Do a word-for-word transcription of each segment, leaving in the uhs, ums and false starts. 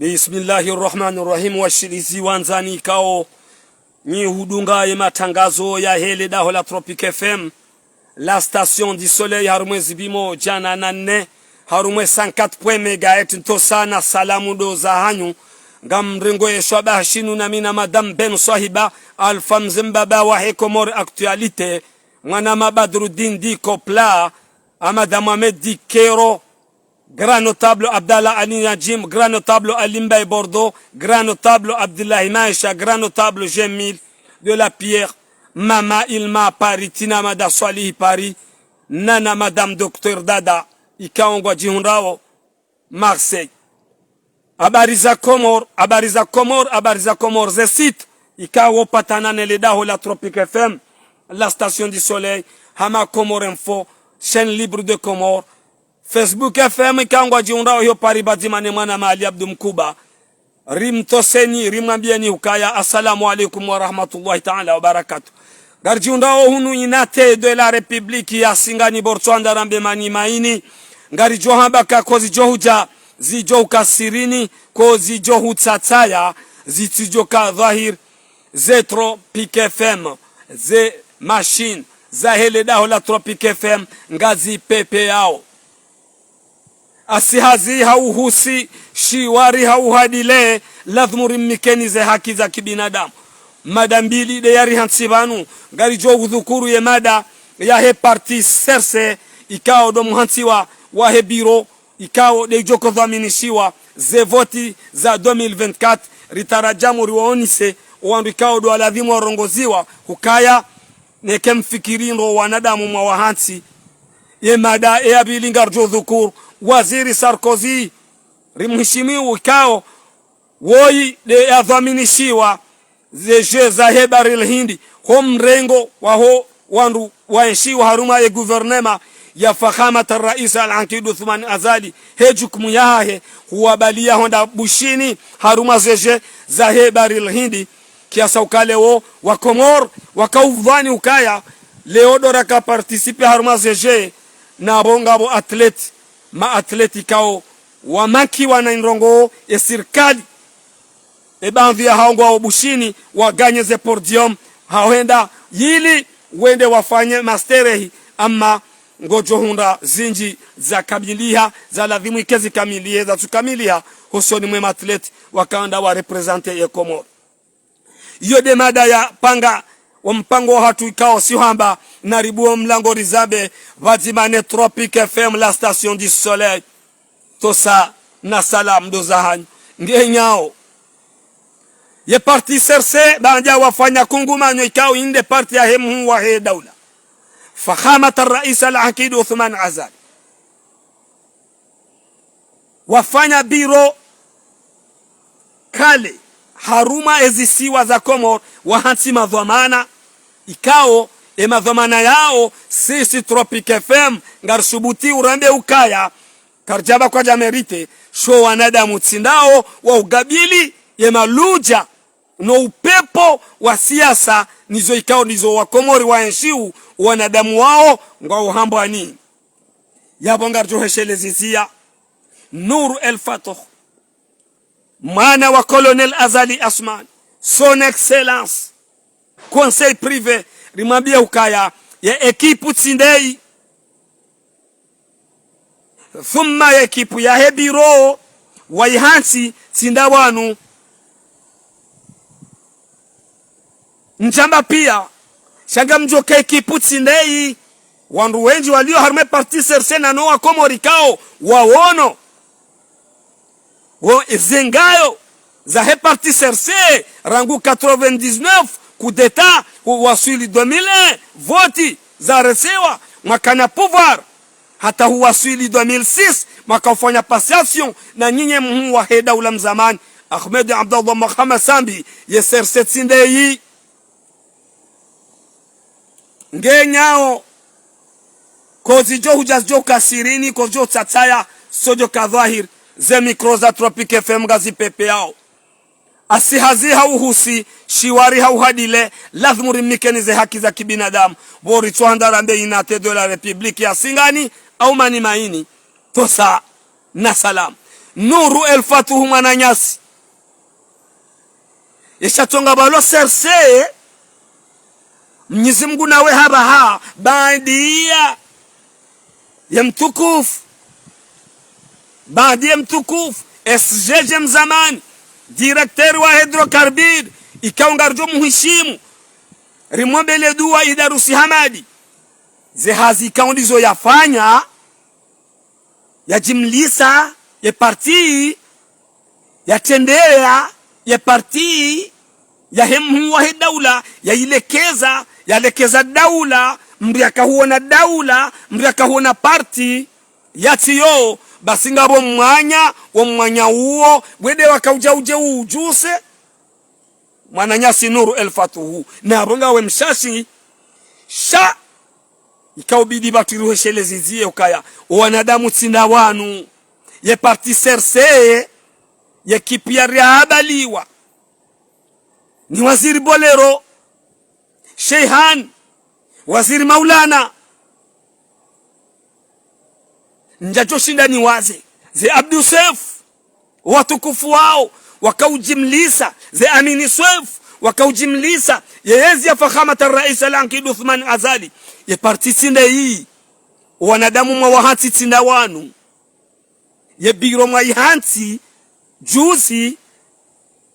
Bismillahi rahmani rahim. Washilizi wandzani ikao nyi hudunga ye matangazo yahe le daho la Tropic F M, la station du soleil, harumwa ze zipvimo djana na nne, harumwa cent quatre point un mégahertz, ntsosa na salamu ndo zahanyu. Ngamrengo ye shwaba shinu na mi na Madame Ben Swahiba, Alpha Mze Mbaba wahe Comores Actualité, mwana ma Badruddin Dikopla, Amadou Mohamed Dikero, Grand Notable Abdallah Ali Nadjim, Grand Notable Ali Mbaye Bordeaux, Grand Notable Abdullahi Maesha, Grand Notable Jamil de la Pierre, Mama Ilma Paris, Tina Mada Swalihi Paris, Nana Madame Docteur Dada, ikao ngwadjihundrao Marseille. Habari za Comores, habari za Comores, habari za Comores, ze site ikao wopatana ne le daho la Tropic F M, la station du soleil, hama Comores Info, chaîne libre de Comores, Facebook F M ikao ngwadjihundrao hiyo Paris pvadzima ne mwana ma Ali Abdou Mkuba. Rimtsoseni, rimwambieni ukaya, assalamu alaikum wa rahmatullahi ta'ala wa barakatuh. Ngaridjihundrao hunu unité de la République ya Singani, bo ritswandza rambe mani maini. Ngaridjo hamba ka ko zidjo hudja, zidjo huka sirini, ko zidjo hutsatsaya, zitsidjo ka dhwahir, ze Tropic F M, ze machine zahe le daho la Tropic F M, ngazi pepeyao. Asi hazi hau husi, shiwari hau hadile, lazimu rimnikeni ze haki za kibinadamu. Mada mbili nde yarihantsi pvanu, ngaridjo udhukuru ye mada yahe parti C R C, ikao ndo muhantsiwa wahe biro, ikao nde idjo ko dhwaminishiwa ze voti za deux mille vingt-quatre, ritaradjamu riwaonise, owandru ikao ndo walazimu warongoziwa, hukaya, neke mfikiri ndo wanadamu mwawahantsi. Ye mada eya pvili ngaridjo dhukuru, waziri Sarkozy, rimhishimiwo ikao, woyi nde yadhwaminishiwa ze jeux zahe Bahari l'Hindi, ho mrengo waho wandru waenshiwo harumwa ye gouvernement ya Fakhamat Rais Al-Ankid Uthman Azali, he jukumu yahahe, huwabaliya hwenda Bushini harumwa ze jeux zahe Bahari l'Hindi, kiasi ukaya leo wa Comores waka udhwani ukaya, leo ndo raka participer harumwa ze jeux, na pvo ngapvo athlète, ma athlète ikao wamakiwa na indrongoo ye sirikali. E baadhwi yahao ngwao Bushini, waganye ze podium, hwenda ili wende wafanye masterehi, ama ngodjo hundra zindji zakamiliha, za lazimu ike zikamilihe, zatsukamiliha, hosoni mwe ma athlète wakao wenda wa représenter ye Comores. Iyo nde mada yapanga, wo mpango wahatru ikao si hwamba, naribuwe mlango rizambe, pvadzima ne Tropic F M, la station du soleil. Ntsosa na salamu ndo zahanyu. Ngenyao. Ye parti C R C, baanda wafanya kungumanyo ikao inde parti yahe mhuu wahe daula, Fakhamat Rais Al-Ankid Uthman Azali. Wafanya biro kale, harumwa ezisiwa za Comores, wahantsi madhwamana, ikao, e madhwamana yao, sisi Tropic F M, ngarisubuti urambe ukaya, karidjapva kwadja mériter, sho wanadamu tsi ndao, wa ugabili, ye maludja, no upepvo wa siasa, nizo ikao, nizo wa Comores waenshiwo, wanadamu wao, ngwao hambwani. Yapvo ngaridjo heshelezizia, Nour El Fath, mwana wa Colonel Azali Assoumani, son excellence, conseil privé, rimwambie ukaya, ye ekipu tsi ndeyi. Thumma ye ekipu yahe biro, wayihantsi, tsi nda wanu. Ndjamba pia, sha ngamdjo ka ekipu tsi ndeyi, wandru wendji walio harumwa e parti C R C na no wa Comores ikao, wawono. Wo ezengayo zahe parti C R C, rangu quatre-vingt-dix-neuf, coup d'État, wo waswili deux mille un, voti, zaresewa, mwakana pouvoir. Hata huwaswili deux mille six, mwaka ufanya passation, na nyinyi mhuu wahe daula mzamani, Ahmed Abdallah Mohamed Sambi, ye C R C tsi ndeyi. Ngenyao, ko zidjo hudja zidjo ka sirini, ko zidjo tsatsaya, zo zidjo ka dhwahiri, ze micro za Tropic F M ngazipepeyao. Asi hazi hau husi, shiwari hau hadile, lazimu rimnikeni ze haki za kibinadamu. Pvo ritsuhandra rambe unité de la République ya Singani, au mani maini. Ntsosa na salamu. Nuru El Fatuhu mwananyasi. Yesha tsonga pvalo serse, Mnyezi Mngu nawe hapvaha, baandiya ye mtukufu. Baandiya ye mtukufu, S G G mzamani, directeur wa hydrocarbures, ikao ngaridjo muhishimu. Rimwombele dua Idarusi Hamadi. Ze hazi ikao ndizo yafanya, yajimlisa ye parti, yatrendeya ye parti, yahe mhuu wahe daula, yayilekeza, yalekeza daula, mndru yakahuona daula, mndru yakahuona parti, yatsiyo, basi ngapvo mwanya, wo mwanya uwo, wende wakaudja udje uujuse, mwananyasi Nuru El Fatuhu. Na apvo ngawe mshashi, sha, ikaubidi pvatru iruhesheleze ziye ukaya, owanadamu tsi nda wanu, ye parti serse, ye kipi ya riabaliwa. Ni waziri Bolero, Shehan, waziri Maulana. Ndjadjo shinda niwaze, ze Abdu Sefu, watukufu wao, wakaujimlisa, ze Amini Sefu, wakaujimlisa, ye ezi ya Fakhamat al-Rais al-Ankid Uthman Azali, ye parti tsi nde iyi, wanadamu mwawahantsi tsi nda wanu, ye biro mwayihantsi, juzi,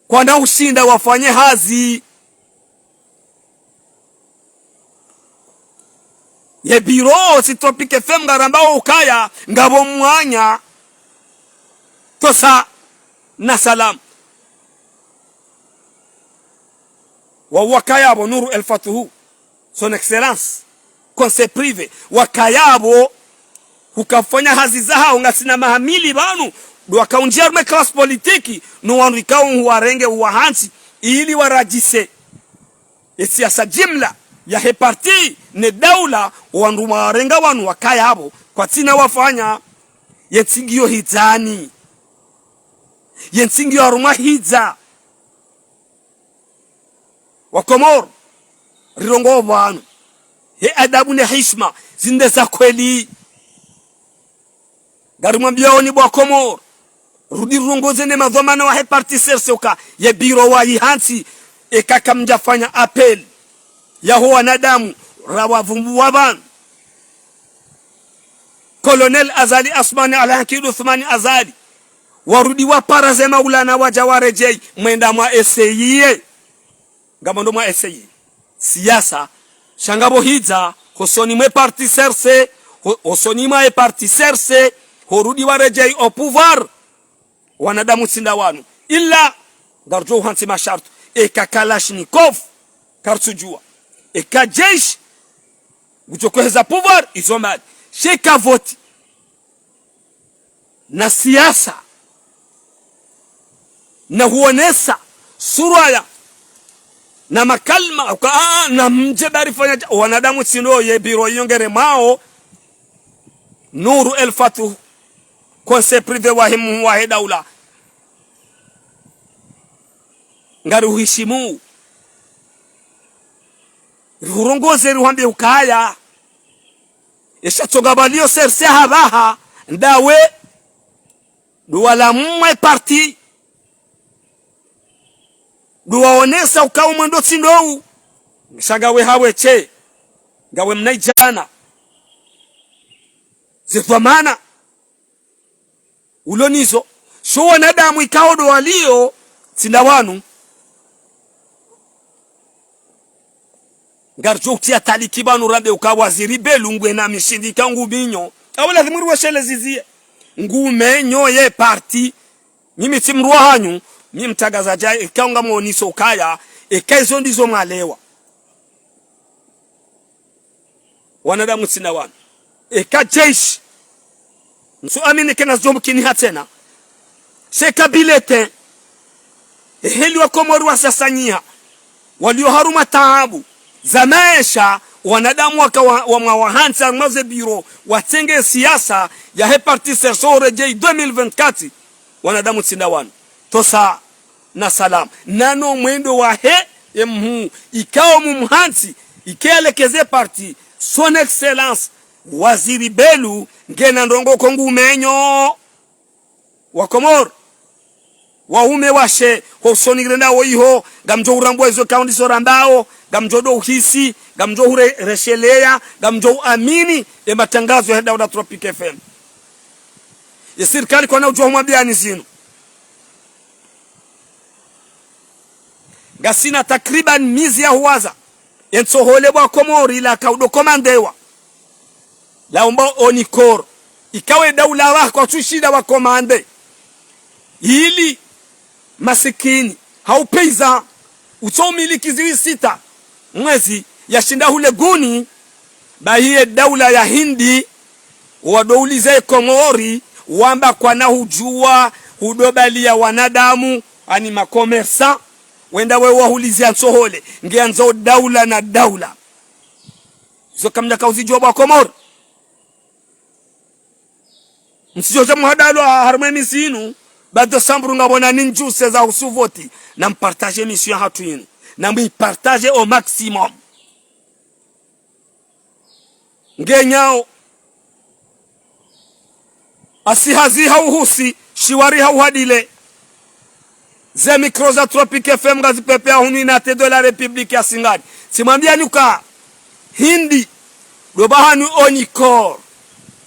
kwana ushinda wafanye hazi. Ye biro, si Tropic F M ngarambao ukaya, ngapvo mwanya, tosa na salam. Wa wakaya pvo Nuru El Fatuhu, son excellence, conseil privé, wakaya pvo, hukafanya hazi zahao ngasina maha mili pvanu, ndo wakaundjia harumwa classe politique, no wandru ikao huwarenge uwahantsi, ili waradjise ye siasa jimla yahe parti ne daula, wandru mwarenga wanu wakaya pvo, kwatsina wafanya, ye ntsi ngiyo hidzani. Ye ntsi ngiyo harumwa hidza. Wakomoro, rirongoe pvanu. He adabu ne hishima, zinde za kweli. Ngarimwambiao nyi bo Wakomoro, rudi rirongoze ne madhwamana wahe parti serse uka, ye biro wayihantsi, eka kamdjafanya appel yaho wanadamu, rawavumbuwa pvanu. Colonel Azali Assoumani Al-Ankid Uthmani Azali, warudi wapara ze Maulana wadja waredjei, mwenda mwa essayer. Ngamwendo mwa essayer siasa, sha ngapvo hidza, hosoni mwe parti serse, ho-, hosoni mwa ye parti serse, horudi waredjei au pouvoir, wanadamu tsi nda wanu. Ila, ngaridjo uhantsi mashartu, eka Kalachnikov, karitsudjua. Eka jeshi, ngudjo koheza pouvoir, izo mbali. Sha eka voti, na siasa, na huonesa suraya, na makalima, uka, ah, na mdje bari fanya dja-, wanadamu tsi ndo ye biro iyo ngeremao, Nuru El Fatuhu, conseil privé wahe mhuu wahe daula. Ngarihuhishimu. Rihurongoze rihuambie ukaya, yesha tsonga pvaliyo serse hapvaha, ndawe, ndo walawa mwe parti, ndo waonesa uka umwendo tsi ndo u, sha ngawe hawe she, ngawe mnaidjana. Ze dhwamana ulo nizo, sho wanadamu ikao ndo waliyo, tsi nda wanu. Ngaridjo utia taliki pvanu rambe uka waziri Belu ngwena mishindzi ika ngumenyo. Awe lazimu riwesheleze ziye. Ngumenyo ye parti. Mimi tsi mdru wahanyu, mimi mtrangazadja, eka ngamwoniso ukaya, eka izo ndizo mwalewa. Wanadamu tsi nda wanu. Eka jeshi, msu amini kena zomkini ha tsena. Sha eka bulletin, eheli Wakomori wasasanyiha, walio harumwa taabu za maesha, wanadamu waka wa, wa mwawahantsi harumwa ze biro, watsenge siasa yahe parti serse uredjei deux mille vingt-quatre, wanadamu tsi nda wanu. Tosa na salam. Nano mwendo wahe ye mhuu, ikao mumhantsi, ike yalekeze parti, son excellence, waziri Belu, ngena ndrongoo ko ngumenyo. Wakomori, waume washe, ho usoni ngirendao iho, ngamdjo urambwa izo kaundi zo rambao, ngamdjo do uhisi, ngamdjo ure-, resheleya, ngamdjo uamini, e matangazo ya daula Tropic F M. Ye sirikali kwana udjuwa humwambiyani zinu. Ngasina takriban mezi ya huwaza, e ntsohole bo Wakomori la kaudo komandewa, la umba ONICOR, ikao e daula wa kwatsushinda wa komande. Ili masikini, hau paysan, utso umiliki ziwi sita mwezi yashinda hule guni, bahi ye daula ya Hindi, wado uliza e Komori, wamba kwana hudjuwa, hudo baliya wanadamu, ani makomersa, wenda we wahulizia ntsohole, ngeyandzao daula na daula. Izo kamdjaka uzidjuwa bo Wakomori. Msidjodja muhadalwa harumwa e mezi inu, ba do samburu ngapvo na ninjuse za husu voti, na mpartage emission yahatru inu, na mwipartage au maximum. Ngenyao, asi hazi hauhusi, shiwari hauhadile. Ze micro za Tropic F M ngazipvepvea hunu Unité de la République ya Singani. Tsimwambiyani uka Hindi, do bahanu ONICOR,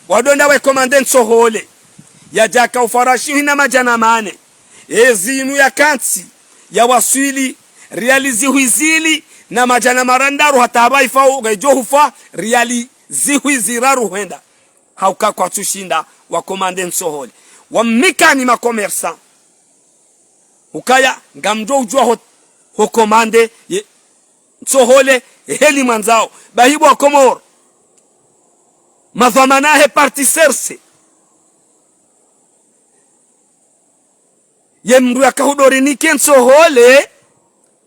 wado wenda we komande ntsohole, yadjaka ufara shihwi na madjana mane. Ezi inu yakantsi, yawaswili riali zihwi zili na madjana marandaru hata hapva ifa u-, ngaidjo hufa riali zihwi ziraru hwenda. Hauka kwatsushinda wa komande ntsohole. Wamnikani makomersa. Ukaya ngamdjo udjuwa ho, ho komande ye ntsohole heli mwandzao. Bahi bo Wakomori, madhwamana he parti C R C, ye mndru yaka hudo rinike ntsohole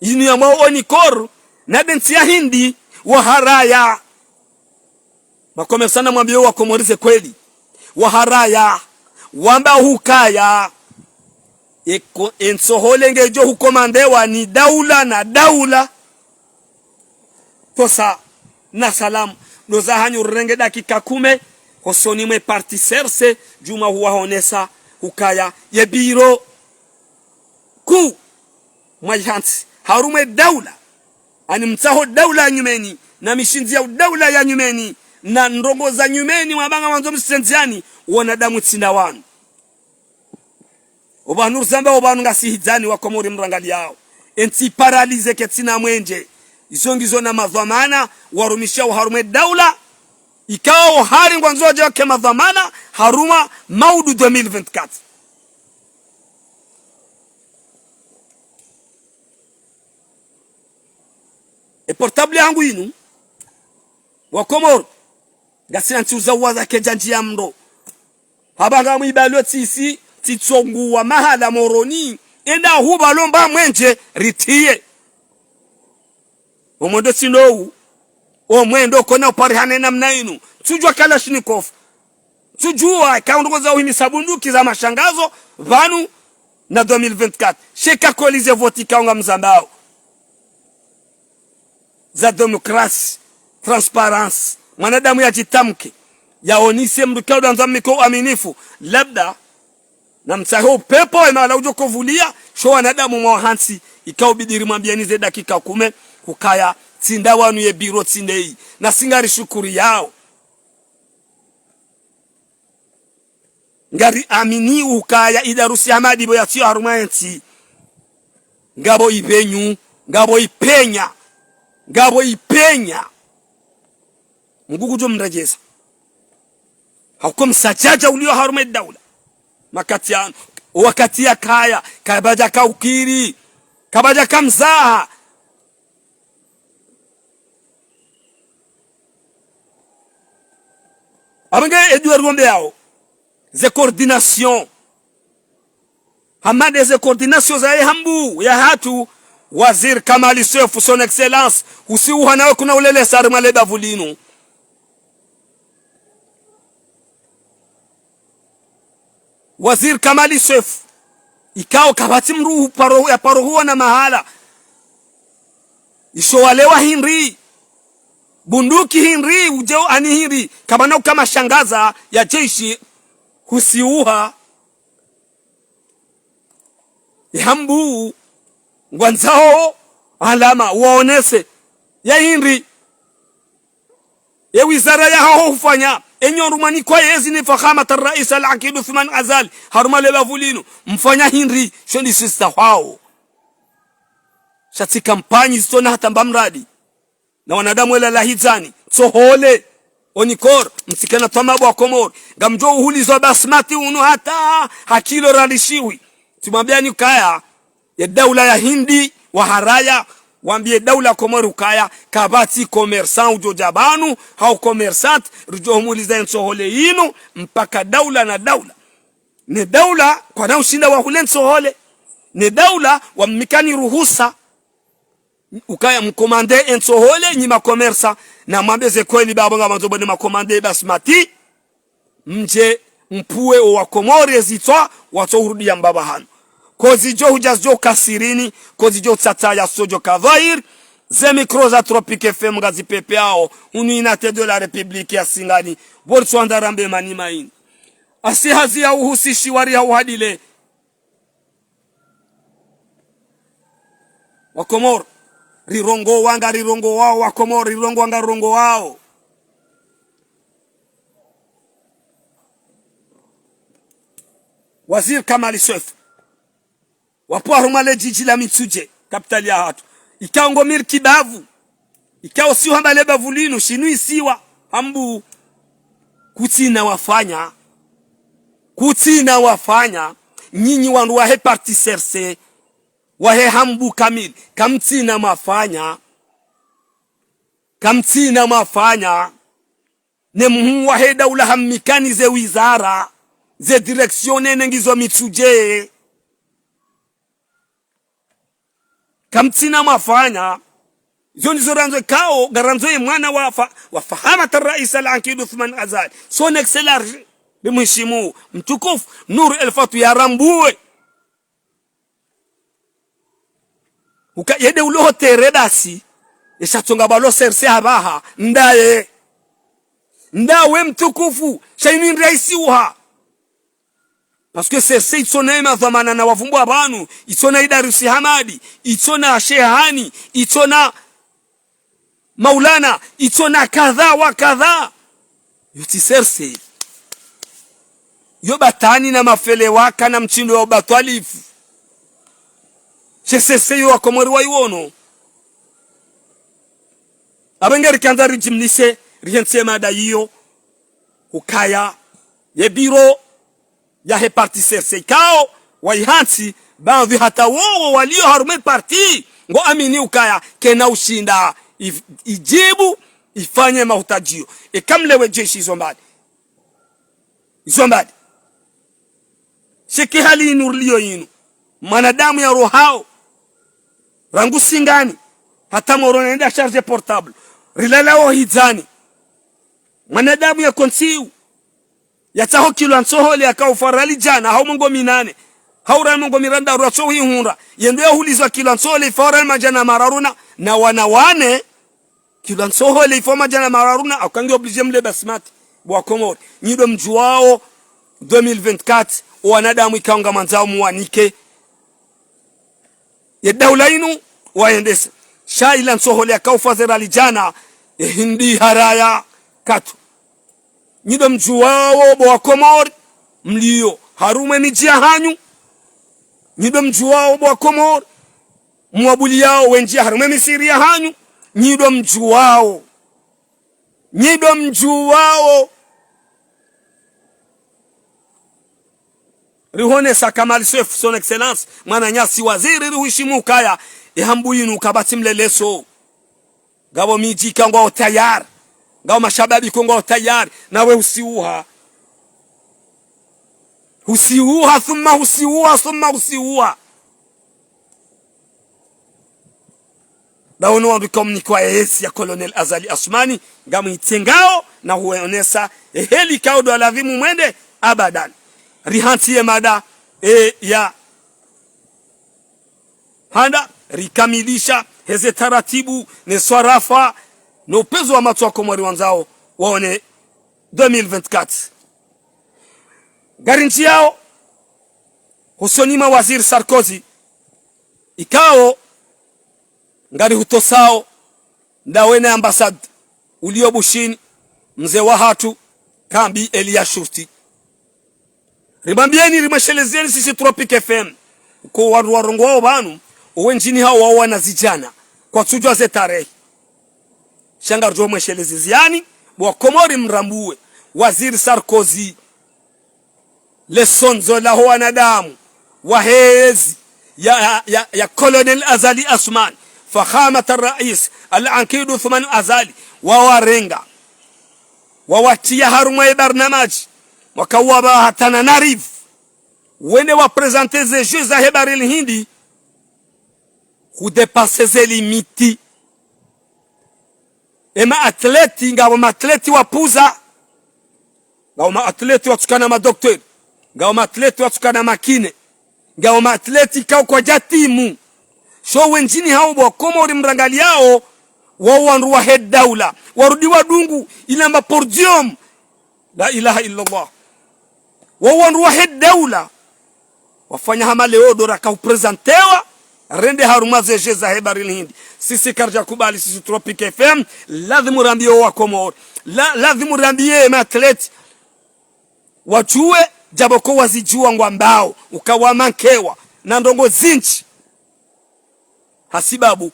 inu ya mwa ONICOR, na de ntsi ya Hindi, waharaya. Makomersa namwambiye Wakomori ze kweli. Waharaya. Wamba hukaya, e ko-, e ntsohole ngedjo hukomandewa ni daula na daula. Tosa na salamu. Ndo zahanyu renge dakika kume, hosoni mwe parti C R C, djuma huwahonesa, hukaya, ye biro kuu mwaihantsi harumwa e daula, ani mtsaho daula ya nyumeni, na mishindzi ya udaula ya nyumeni, na ndrongo za nyumeni, mwabanga mwandzo msitsendziani, wanadamu tsi nda wanu. Opvanu rizamba opvanu ngasi hidzani Wakomori mrangaliyao. E ntsi paralysé ketsina mwenje. Izo ngizo na madhwamana, warumishao harumwa e daula, ikao hari ngwandzo wadje wake madhwamana, harumwa maudu deux mille vingt-quatre. E portable yahangu inu, Wakomori, ngasina ntsihu za uwaza kedja ndjiya mndro. Hapvanga mwibalwe tsisi, tsitsonguwa mahala Moroni, enda hupvalo mba mwenje ritiye. Omwendo tsi ndo wu, omwendo kona uparihane namna inu. Tsudjuwa Kalachnikov. Tsudjuwa, eka undrongo za uhimisa bunduki za mashangazo, pvanu na deux mille vingt-quatre. Sheka kolize voti kaunga mzambao. Za démocratie, transparence. Mwanadamu yadjitamke. Yaonise mndru kaudanza mnike uaminifu. Labda, na mtsahe upepvo, emala udjo kovulia, sho wanadamu mwa hantsi, ikao bidi rimwambiyeni ze dakika kume, hukaya, tsi nda wanu ye biro tsi ndeyi. Nasi ngarishukuriyao. Ngariamini ukaya idarusi ya madipvo yatsiyo harumwa entsi. Ngapvo ipvenyu, ngapvo ipvenya, ngapvo ipvenya. Mngu ngudjo mredjeza. Hauka msadjadja uliyo harumwa edaula. Makati yanu, wakati yakaya, kapvadjaka ukiri, kapvadjaka mzaha. Apvo nge edua riwombeyao, ze coordination. Hama nde ze coordination zaye hambu, yahatru, Waziri Kamali Sefu, son excellence, usiuha nawe kuna ulelesa harimwa lebavu linu. Waziri Kamali Sefu, ikao kapvatsi mndru uparo, yaparo huona mahala. Isho walewa hindri, bunduki hindri, udjeo ani hindri, kapvana uka mashangaza ya jeshi, husiuha. Ye Hambu, ngwandzao alama, waonese. Ya hindri. Ye wizara yahaho hufanya. Enyo rumwanikwa yezi ni Fakhamat Rais Al-Akid Uthman Azali. Harumwa le bavu linu. Mfanya hindri. Sho ndi sista hwao. Sha tsi kampanyi zitsona hata mba mradi. Na wanadamu wela lahidzani, Ntsohole, Onicor, mtsikana twamabu wa Komori. Ngamdjo uhulizwa Basmati unu hata hakilo ralishiwi. Tsimwambiani ukaya, ye daula ya Hindi, waharaya, wambiye daula Komori ukaya, kapvatsi commerçant udjo dja pvanu, hau commerçante, ridjo humuliza ye Ntsohole yinu, mpaka daula na daula. Ne daula, kwana ushinda wahule Ntsohole. Ne daula, wamnikani ruhusa. Ukaya mkomande e Ntsohole nyi makomersa, na mwambe ze kweli babo ngamandzo bone makomande Basmati, mdje mpvuwe o Wakomori ezitswa, watso hurudiya mbapvi hanu. Kozi djo hudja zidjo ka sirini, kozi djo tsatsa ya sodjo ka dhwahiri, ze mikro za Tropic F M ngazipvepveyao, hunu inate de la République ya Singani, pvo ritso andza rambe mani maini. Asi hazi ya uhusishiwa ri ha uhadile, Wakomori, rirongowa ngarirongowao, Wakomori, rirongowa ngarirongowao. Waziri Kamali Seif, wapvo harumwa le djidji la Mitsudje, kapitali yahatru. Ikao ngo miliki bavu. Ikao si uhamba le bavu linu, shinu isiwa, Hambu. Kutsina wafanya. Kutsina wafanya. Nyinyi wandru wahe parti C R C, wahe Hambu kamili. Kamtsina mwafanya. Kamtsina mwafanya. Ne mhuu wahe daula hamnikani ze wizara, ze direction nene ngizo Mitsudje. Kamtsina mwafanya. Zo ndizo randzo ikao, ngarandzo ye mwana wa fa-, wa Fakhamat Rais Al-Akid Uthman Azali. Son Excellence, ri mheshimu, mtukufu, Nour El Fath ya rambuwe. Uka yende ulo hotere basi, esha tsonga balo C R C habaha, ndaye. Ndawe mtukufu, sha inu ndi raisi uha. Parce que C R C itsona ye madhwamana na wavumbu wa pvanu, itsona Idarusi Hamadi, itsona Shehani, itsona Maulana, itsona kadha wa kadha. Yo tsi C R C. Yo batani na mafele waka na mtsindo wa ubatwalifu. She C R C yo Wakomori wayiwono. Apvo nge rikandza ridjimlise, rihentse mada yiyo, ukaya, ye biro, yahe parti C R C ikao, wayihantsi, baadhwi hata wowo walio harumwa e parti, ngo amini ukaya, kena ushinda, if-, idjibu, ifanye mahutadjio. Eka mlewe jeshi izo mbali. Izo mbali. Sheke hali inu riliyo inu. Mwanadamu ya rohao. Rangu Singani. Hata Moroni nda charge portable. Rilala wo hidzani. Mwanadamu ya kontsiu. Yatsaho kilo ya ntsohole yakao ufa riali djana, hau mengo minane, hau riali mengo mirandaru, yatso uhihundra. Yendo yahulizwa kilo ya ntsohole ifao riali madjana mararu na, na wana wane, kilo ya ntsohole ifao madjana mararu na, akangi obligé mle Basmati, bo Wakomori. Nyi ndo mdjuwao, deux mille vingt-quatre, o wanadamu ikao ngamwandzao muwanike ye daula inu wayendese. Sha ila ntsohole yakao ufa ze riali djana, ye Hindi haraya katu. Nyi ndo mdjuwao bo Wakomori, mlio harumwa e midji yahanyu. Nyi ndo mdjuwao bo Wakomori, mwabuliyao wendji harumwa e misiri yahanyu. Nyi ndo mdjuwao. Nyi ndo mdjuwao. Rihonesa Kamali Seif, Son Excellence, mwananyasi waziri, rihuheshimu ukaya, e Hambu yinu kapvatsi mleleso. Ngapvo midji ikao ngwao tayari. Ngapvo mashababi ikao ngwao tayari. Nawe husiuha. Husiuha, thumma husiuha, thumma husiuha. Ndawo no wandru ikao mnikwa ye yesi ya Colonel Azali Assoumani, ngamwitsengao na huonesa, eheli ikao ndo ladhimu mwende, abadan. Rihantsi ye mada, e, ya handa, rikamilisha, heze taratibu, ne swarafa, no upvenuzi wa matso wa Wakomori wandzao, waone deux mille vingt-quatre. Ngarindziyao, hosoni mwa waziri Sarkozy, Ikao, ngarihutosao, ndawe ne ambassade, ulio Bushini, mze wahatru, Kambi Elia Shurti. Rimwambieni, rimweshelezieni sisi Tropic F M. Ko wandru warongowao pvanu, owendjini hawo wao wana zidjana, kwatsudjuwa ze tarehi. Sha ngaridjo mweshelezi ziani, bo Wakomori mrambuwe, Waziri Sarkozy, lesondzo laho wanadamu, wahe ezi, ya, ya, ya, ya Colonel Azali Assoumani, Fakhamat al-Rais, Al-Ankid Uthman Azali, wawarenga, wawatria harumwa ye barnamaji, wakawapva ha Tananarive, wende wa présenter ze jeux zahe Bahari l'Hindi, hudépasser ze limite. Ema athlètes, ngapvo ma athlètes wapvuza, ngapvo ma athlètes watsukana ma docteurs, ngapvo ma athlètes watsukana ma kinés, ngapvo ma athlètes ikao kwadja timu. Sho wendjini hawo bo Wakomori mrangaliao, wao wandru wahe daula, warudi wadungu, ilamba podium. La ilaha illallah. Wao wandru wahe daula, wafanya hama leo ndo raka huprésentewa, rende harumwa ze jeux zahe Bahari l'Hindi. Sisi karidja kubali, sisi Tropic F M, lazimu rambiye Wakomori, la, lazimu rambiye ma athlètes, wadjuwe, djapvo ko wazidjuwa ngwambao, uka wamankewa, na ndrongoo zindji. Hasibabu,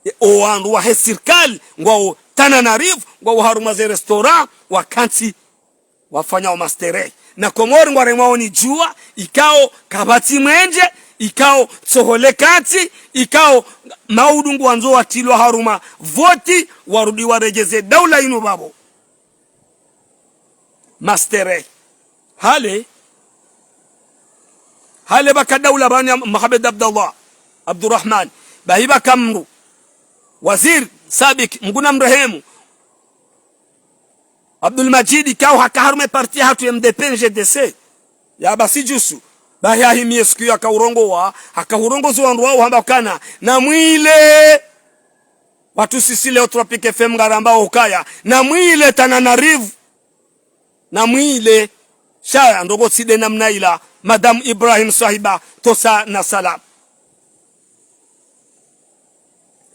e, owandru wahe sirikali, ngwao Tananarive, ngwao harumwa ze restaurant, wakantsi, wafanya o masterehi. Na Komori ngwaremwao ni djuwa, ikao kapvatsi mwenje, ikao tsohole kantsi, ikao maudu ngwandzo watrilwa harumwa voti, warudi waredjeze daula inu pvapvo. Masterehi. Hale. Hale pvaka daula pvanu ya Mohamed Abdallah Abdurahman. Bahi pvaka mdru, waziri sabiki, Mngu namrehemu, Abdul Majid, ikao haka harumwa ye parti yahatru M D P N G D C, ya Abasi Djusu. Bahi hahimi ye siku yaka urongowa, haka hurongoza wandru wao hamba ukana, namwile. Watru sisi leo Tropic F M ngarambao ukaya, namwile Tananarive. Namwile. Sha ndrongoo tsi nde namna ila, Madame Ibrahim Swahiba, tosa na salam.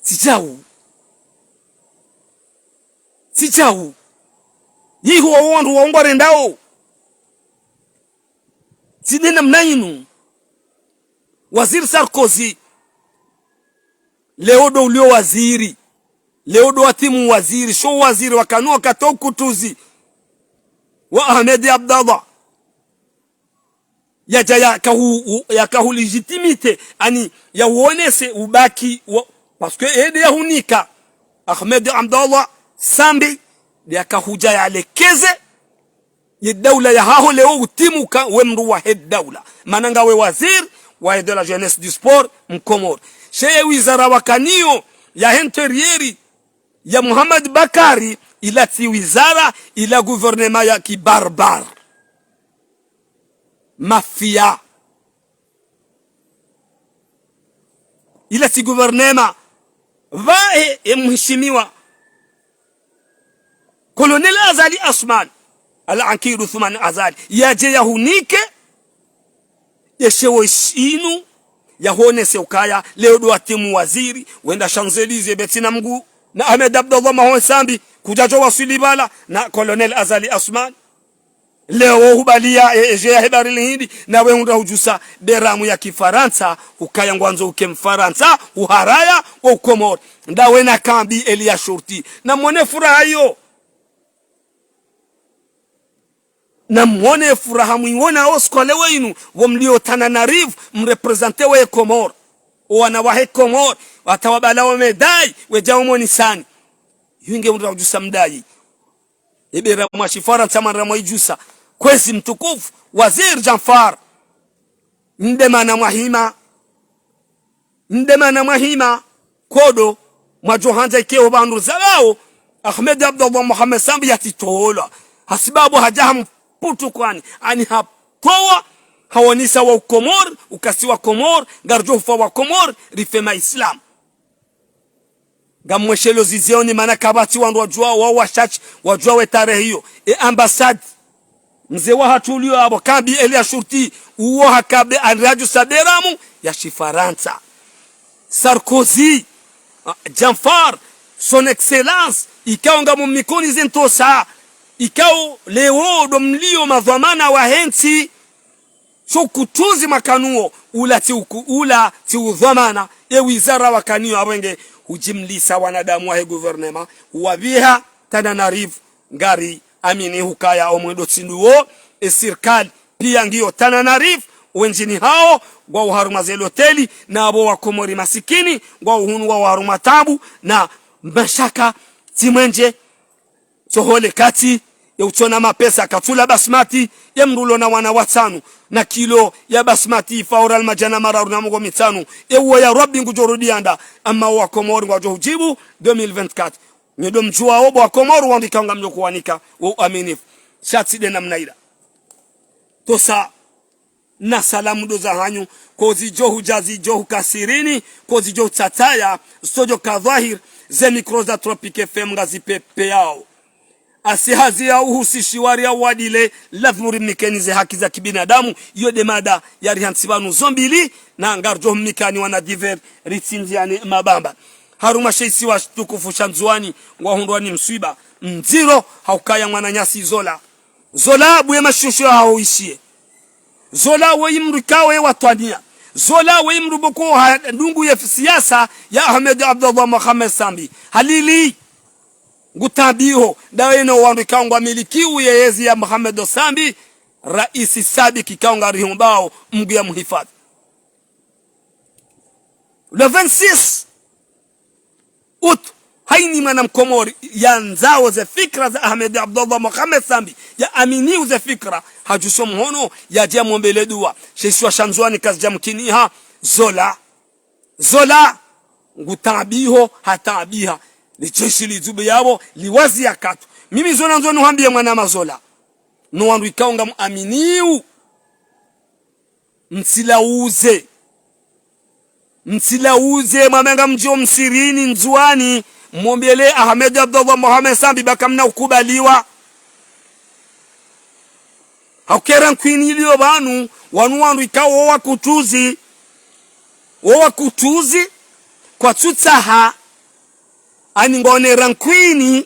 Tsi djau. Tsi djau. Yiho wao wandru wao ngwarendao. Tsi nde namna inu. Waziri Sarkozy, leo ndo ulio waziri. Leo ndo watimu waziri. Sho waziri wakanu wakati ukutuzi wa Ahmed Abdallah. Yadja yaka hu-, u-, yaka hu légitimité, ani yawonese ubaki wa, parce que ende yahunika Ahmed Abdallah Sambi, nde yaka hudja yalekeze ye daula yahaho leo utimuka we mdru wahe daula. Mana ngawe waziri wahe de la jeunesse du sport Mkomori. She ye wizara wakaniyo yahe intérieur ya Muhammad Bakari, ila tsi wizara, ila gouvernement ya ki barbare. Mafia. Ila tsi gouvernement. Pvahe, e mheshimiwa Colonel Azali Assoumani, Al-Ankid Uthman Azali, yadje yahunike ye sheo shinu, yahonese ukaya, leo ndo watimu waziri, wenda Champs-Élysées, Betsina Mngu, na Ahmed Abdallah Mahoe Sambi, kudjadjo waswili pvala, na Colonel Azali Assoumani. Leo hubaliya, e, e, jeu yahe Bahari l'Hindi, nawe hundra hudjusa beramu ya Kifarantsa, ukaya ngwandzo uke Mfarantsa, uharaya, wa Ukomori. Ndawe na Kambi Elia Shurti. Namwone furaha iyo. Namwone furaha mwiwonao siku ya leo inu, wo mlio Tananarive, mreprésenté we Komori. Owana wahe Komori, wata wabala wo médaille, wedjao monisani. Yinge hundra hudjusa mdayi. Ye beramu ya Shifarantsa mwandra mwaidjusa. Kwezi mtukufu, Waziri Djanfar. Nde mana mwahima. Nde mana mwahima. Kodo, mwadjo handza ike opvandru zalawo, Ahmed Abdallah Mohamed Sambi yatsitolwa. Hasibabu hadja hamputu kwani, ani hatowa, hawonesa wa Ukomori, ukasi wa Komori, ngaridjo hufa wa Komori, rife ma Islam. Ngamweshelo zizioni mana kapvatsi wandru wadjuwa, wao washashi, wadjuwa we tarehi iyo. E ambassade. Mze wahatru ulio apvo, Kambi Elia Shurti, uwo hakabe anradju sa beramu ya Shifarantsa. Sarkozy, ah, Janfar, son excellence, ikao ngamumikoni ze ntrosa, ikao leo ndo mlio madhwamana wahe ntsi. Sho ukutuzi mwakanuo, ula tsi uku-, ula tsi udhwamana, e wizara wakaniyo apvo nge hujimlisa wanadamu wahe gouvernement, huwaviha Tananarive, ngari amini hukaya omwendo tsi nduwo, e sirikali pia ngiyo Tananarive, wendjini hawo, ngwao harumwa ze loteli, na apvo wakomori masikini, ngwao hunu ngwao harumwa tabu, na mashaka tsi mwendje, tsohole kati, ye utsona mapesa katsula basmati, ye mndru ulo na wana watsanu, na kilo ya basmati ifa oral madjana mararu na mengo mitsanu, ye uwo ya Rabbi ngudjo rudi yanda, ama wakomori ngwadjo hujibu, deux mille vingt-quatre. Nyi ndo mdjuwao bo wakomori wandru ikao ngamdjo kuwanika wo uaminifu. Sha tsi nde namna ila. Tosa na salamu ndo zahanyu, ko zidjo hudja zidjo hukasirini, ko zidjo hutsataya, zitsodjo ka dhwahir, ze mikro za Tropic F M ngazipvepveyao. Asi hazi ya uhusishiwa ri ya wadile, lazimu rimnikeni ze haki za kibinadamu, iyo nde mada ya rihantsi pvanu zo mbili, na ngaridjo mnikani wana divers, ritsindziane mabamba. Harumwa she isiwa shitukufu sha Ndzuwani, ngwahundrwa ni mswiba mdziro, ha ukaya mwananyasi Zola. Zola buye mashusho yaho ishiye. Zola woyi mndru ikao ye watwaniya. Zola woyi mndru boko ha ndrungu ye siyasa ya Ahmed Abdallah Mohamed Sambi. Halili. Ngutabiho. Ndawe no wandru ikao ngwamiliki uye yezi ya Mohamed Sambi. Raisi sabiki ikao ngarihombao Mngu ya muhifadhi. Le vingt-six août, haina mwana mkomori yandzao ze fikira za Ahmed Abdallah Mohamed Sambi, ya aminiu ze fikira, hadjusho mhono, yadje yamombele dua. She isiwa sha Ndzuwani kazidja mkiniha, Zola. Zola, ngutabiho, hatabiha. Li jeshi lidzube yapvo, liwazi ya katu. Mimi zo nandzo nuhambiye mwana mazola. No wandru ikao ngamuaminiu. Mtsilauze. Mtsilauze, mwambe ngamdjo msirini Ndzuwani, mombele Ahmed Abdallah Mohamed Sambi ba kamna ukubaliwa. Ha ukaya nkwini ilio pvanu, wanu wandru ikao wo wakutuzi. Wo wakutuzi, kwatsutsaha, ani ngwaone ra nkwini,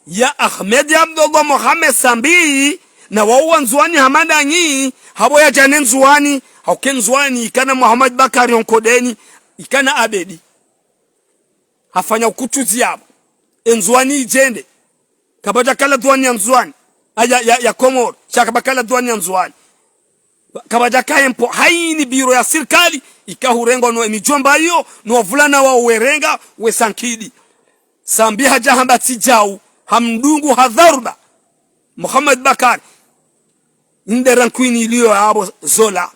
ya Ahmed Abdallah Mohamed Sambi, na wao wa Ndzuwani hama ndanyi, hapvo yadjane Ndzuwani, ha ukaya Ndzuwani, ikana Mohamed Bakari Onkodeni, ikana Abedi. Hafanya ukutuzi yapvo. E Ndzuwani idjende. Kapvadja kala duwani ya Ndzuwani. A, ya, ya, ya Komori. Sha kapvakala duwani ya Ndzuwani. Kapvadja ka empo haina biro ya sirikali, ikao hurengwa no emidjomba iyo, no wavulana wao werenga, we sankidi. Sambi hadja hamba tsi djau, hamdungu ha dharuba. Mohamed Bakari. Inde ra nkwini ilio yapvo Zola.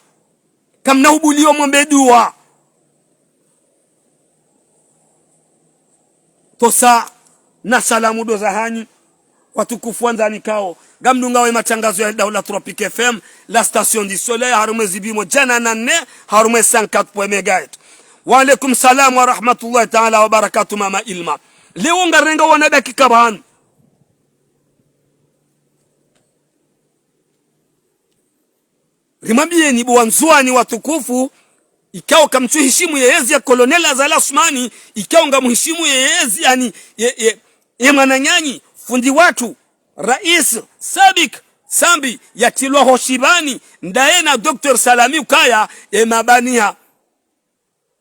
Kamna ubulio mwambe dua. Tosa na salamu ndo zahanyu, watukufu wandzani ikao ngamdungao ye matangazo ya Daula Tropic F M, la station du soleil, harumwa ze bimo djana na nne, harumwa cent quatre point un mégahertz. Wa alaikum salam wa rahmatullahi taala wa barakatuh, mama Ilma. Leo ngarenga wana dakika pvanu. Rimwambiyeni bo wa Ndzuwani watukufu, ikao kamtsuhishimu ye yezi ya Colonel Azali Assoumani, ikao ngamuhishimu ye yezi, ani, ye, ye, ye mwananyanyi, fundi watru, raisi, sabik, Sambi, yatrilwa ho shibani, ndaye na Docteur Salami ukaya, e mabani ha.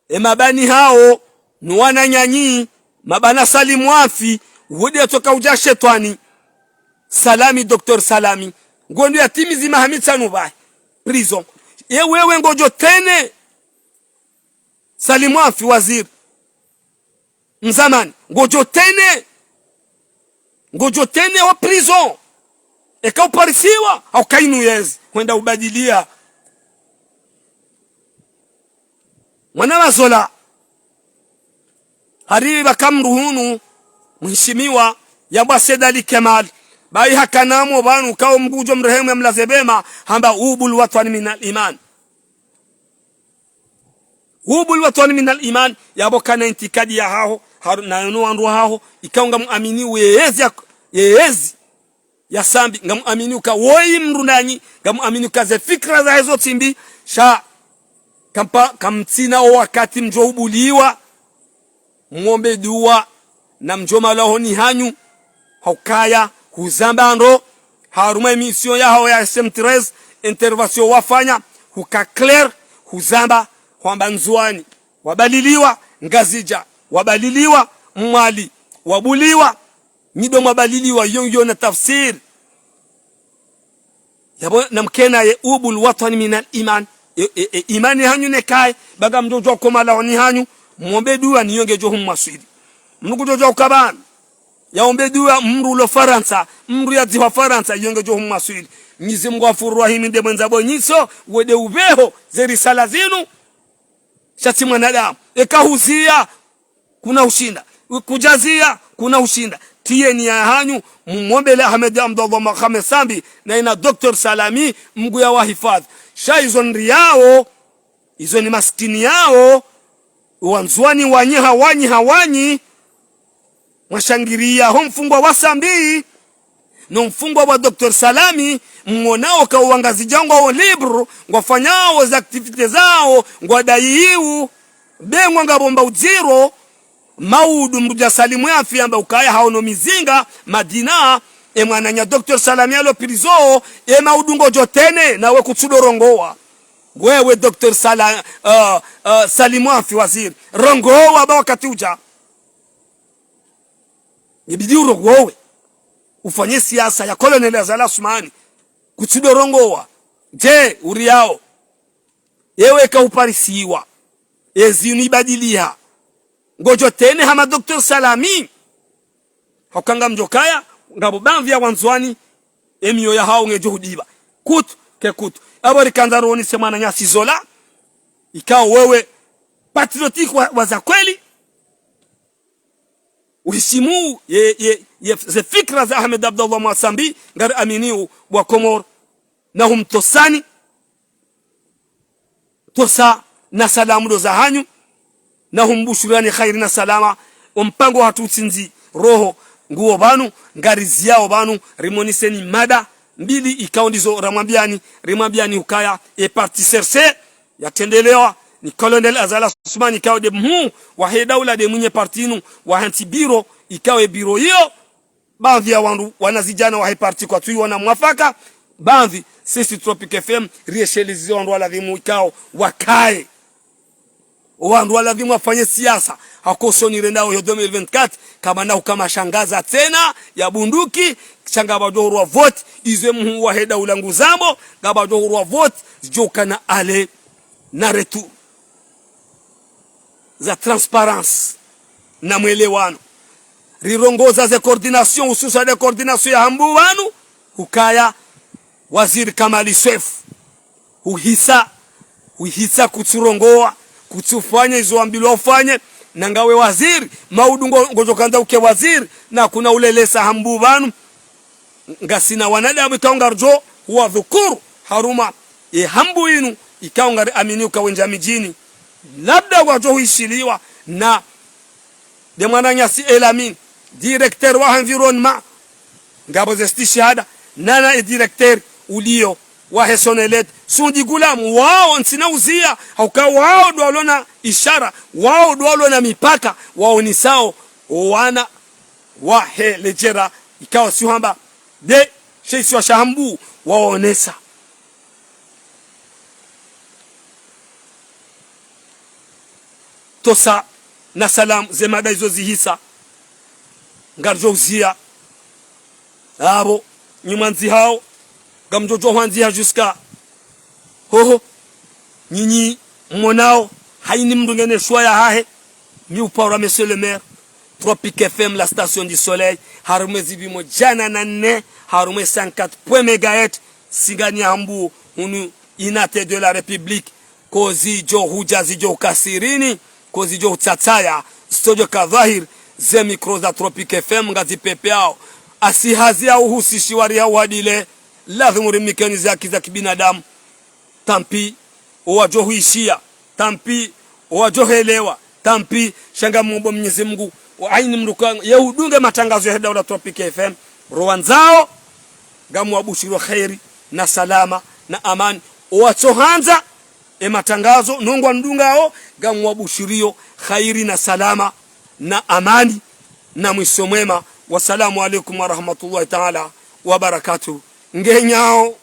E mabani hao, ni wananyanyi, mabana Salim Wafi, wudi yatsoka udja shetwani. Salami, Docteur Salami. Ngwendo yatimizi maha mitsanu pvahe. Prison. Ye wewe ngodjo tene. Salim Wafi, waziri. Mzamani. Ngodjo tene. Ngodjo tene wa prison. Eka uparisiwa, hauka inu yezi, hwenda ubadilia. Mwana mazola. Hari pvaka mndru hunu, mhishimiwa, yambwa Said Ali Kemal. Bayi hakana mo pvanu, kao Mngu udjo mrehemu yamlaze pvema, hamba hubul watwan minal iman. Hubul watwan minal iman, yapvo kana intikadi yahaho, haru-, na yono wandru wahaho, ikao ngamuamini uyeyezi ya, yeyezi ya Sambi, ngamuamini uka woyi mndru ndanyi, ngamuamini uka ze fikira zahe zo tsi mbi, sha Kampa, kamtsina o wakati mdjo ubuliwa, mwombe dua, na mdjo malaho ni hanyu, haukaya, huzamba ndro, harumwa émission yahawo ya S M treize, intervention wafanya, huka clair, huzamba, hwamba Ndzuani, wabaliliwa, Ngazidja, wabaliliwa, Mwali, wabuliwa, nyi ndo mwabaliliwa, yo, yo na tafsiri. Yapvo namkena ye ubul watwan minal iman. E, e, e, imani hanyu nekaye, ba ngamdjo djuwa ko malaho ni hanyu, mwombe dua ni yo ngedjo humwaswili. Mndru kudjo djuwa ukabana, yaombe dua mndru ulo Farantsa, mndru yadzihwa Farantsa, yo ngedjo humwaswili. Mnyezi Mngu Ghafuru Rahimi nde mwendza bo nyiso, wende upveho, ze risala zinu, sha tsi mwanadamu. Eka huziya, kuna ushinda. Kudjaziya, kuna ushinda. Tiyeni ya hanyu, mumwombele Ahmed Abdallah Mohamed Sambi, na ina Docteur Salami, Mngu ya wahifadhi. Sha izo ndriyawo, izo ni masikini yawo, Wandzuani wanyi hawanyi hawanyi, mwashangiriya ho mfungwa wa Sambi, no mfungwa wa Docteur Salami, mwonao ka Wangazidja ngwawo libre, ngwafanyawo ze activités zawo, ngwadayiwu, be ngwanga bomba udziro, maudu mdru dja Salimu Afi amba ukaya hawono mizinga, Madina, e mwananya Docteur Salami alo prison, e maudu ngodjo tene, nawe kutsudo rongowa. Wewe Docteur Sala-, uh, uh, Salimu Afi waziri, rongowa ba wakati udja. Ibidi urongowe. Ufanye siasa ya Colonel Azali Assoumani. Kutsido rongowa. Je, uriyawo. Ewe ka uparisiwa. Ezi unibadiliha. Ngodjo tene hama Docteur Salami. Hauka ngamdjo kaya, ngapvo bamvi ya Wandzuani, emiyo yahawo ngedjo hudiba. Kutu, ke kutu. Apvo rikandza roni se mwananyasi Zola. Ikao wewe, patriotique wa, wa za kweli. Uhishimu ye, ye, ye, ze fikira za Ahmed Abdallah Mwasambi, ngari aminiu bwa Komoro. Na humtosani, tosa na salamu ndo za hanyu, na humbushurani khairi na salama, ompango hatru utsindzi roho, nguwo pvanu, ngari ziyao pvanu, rimoniseni mada mbili ikao ndizo ramwambiani, rimwambiani ukaya, e parti C R C, yatrendelewa ni Colonel Azali Assoumani, ikao nde mhuu wahe daula, nde mwinyi parti inu, wahantsi biro, ikao e biro iyo, baadhi ya wandru wanazidjana wahe parti kwatsuiona mwafaka, baadhi sisi Tropic F M rieshelezize wandru waladhimu ikao wakaye. Wandru waladhimu wafanye siasa, hauka usoni rendao yo deux mille vingt-quatre, kamana huka mashangaza tsena ya bunduki, sha ngapvadjo hurwa vote, izo e mhuu wahe daula nguzambo, ngapvadjo hurwa vote, zidjo kana ale na retour za transparence na mwelewano. Rirongoza ze coordination, hususwa nde coordination ya Hambu pvanu, hukaya waziri Kamali Swefu. Huhisa, huhisa kutsurongowa, kutsufanya izo wambilwa ufanye, na ngawe waziri, maudu ngo-, ngodjo kandza uke waziri, na kuna ulelesa Hambu pvanu, ngasina wanadamu ikao ngaridjo huwadhukuru harumwa ye Hambu inu ikao ngari amini uka wendja midjini. Labda wadjo huishiliwa na nde mwananyasi Elamine, directeur wa environnement, ngapvo ze stishihada, nana e directeur uliyo wahe Sonelec, Sundi Gulamu, wao ntsina uziya, hauka wao ndo walona ishara, wao ndo walona mipaka, waonisao owana wahe ledjera, ikao si uhamba nde she isiwa sha Hambu waonesa. Tosa na salamu, ze mada izo zihisa, ngaridjo uziya. Apvo, nyi mwandzihao, ngamdjo djo hwandziha jusqu'à hoho, nyinyi mwonao, haini mndru ngena e choix yahahe, mi uparwa Monsieur le Maire, Tropic F M, la station du soleil, harumwa e zipvimo djana na nne, harumwa e cent quatre point mégahertz, singani ya Hambu, hunu Unité de la République, kozi djo hudja zidjo ukasirini, kozi djo utsatsaya, studio ka dhwahir, ze micro za Tropic F M ngazipepeao. Asi hazi ya uhusishiwa riha wadile, lazimu rimikeni ze haki za kibinadamu. Tant pis, owadjo huishiya, tant pis, owadjo helewa, tant pis, sha ngamombo Mnyezi Mngu, wa aini mndru ka, ye udunge matangazo yahe daula Tropic F M, rowandzao, ngamwabushiro kheri, na salama, na amani, owatsohandza, e matangazo, no ngwanidungao, ngamwabushiriyo khairi na salama na amani na mwiso mwema. Wassalamu alaikum warahmatullahi taala wabarakatuh. Ngenyao